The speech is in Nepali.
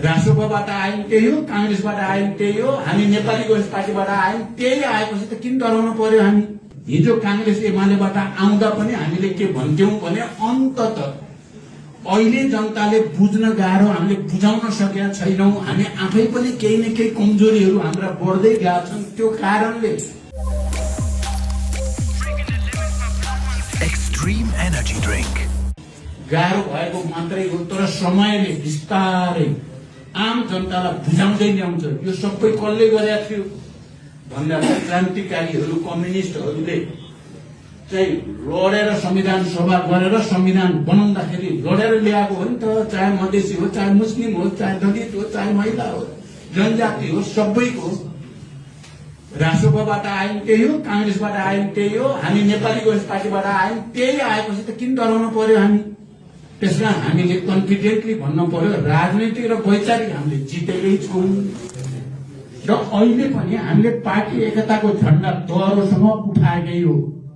राष्ट्रपतिबाट आयौं त्यही हो, कांग्रेसबाट आयौं त्यही हो, हामी नेपाली कम्युनिस्ट पार्टीबाट आयौं त्यही आएपछि त किन डराउनु पर्यो हामी? हिजो कांग्रेस एमालेबाट आउँदा पनि हामीले के भन्थ्यौं भने अन्ततः अहिले जनताले बुझ्न गाह्रो, हामीले बुझाउन सकेका छैनौं, हामी आफै पनि केही न केही कमजोरीहरू हाम्रा बढ्दै गएका छन्। त्यो कारणले Extreme energy drink. गाह्रो भएको मात्रै हो, तर समयले बिस्तारै आम जनतालाई बुझाउँदै ल्याउँछ। यो सबै कसले गरेका थियो भन्दा क्रान्तिकारीहरू कम्युनिस्टहरूले चाहिँ लडेर संविधान सभा गरेर संविधान बनाउँदाखेरि लडेर ल्याएको हो नि त। चाहे मधेसी हो, चाहे मुस्लिम हो, चाहे दलित हो, चाहे महिला हो, जनजाति हो, सबैको राष्ट्रपतिबाट आयौं त्यही हो, कांग्रेसबाट आयौं त्यही हो, हामी नेपाली कम्युनिस्ट पार्टीबाट आयौं त्यही आएपछि त किन डराउनु पर्यो हामी? त्यसमा हामीले कन्फिडेन्टली भन्नु पर्यो राजनीतिक र वैचारिक हामीले जितेकै छौं र अहिले पनि हामीले पार्टी एकताको झण्डा दोहोरोसम्म उठाएकै हो।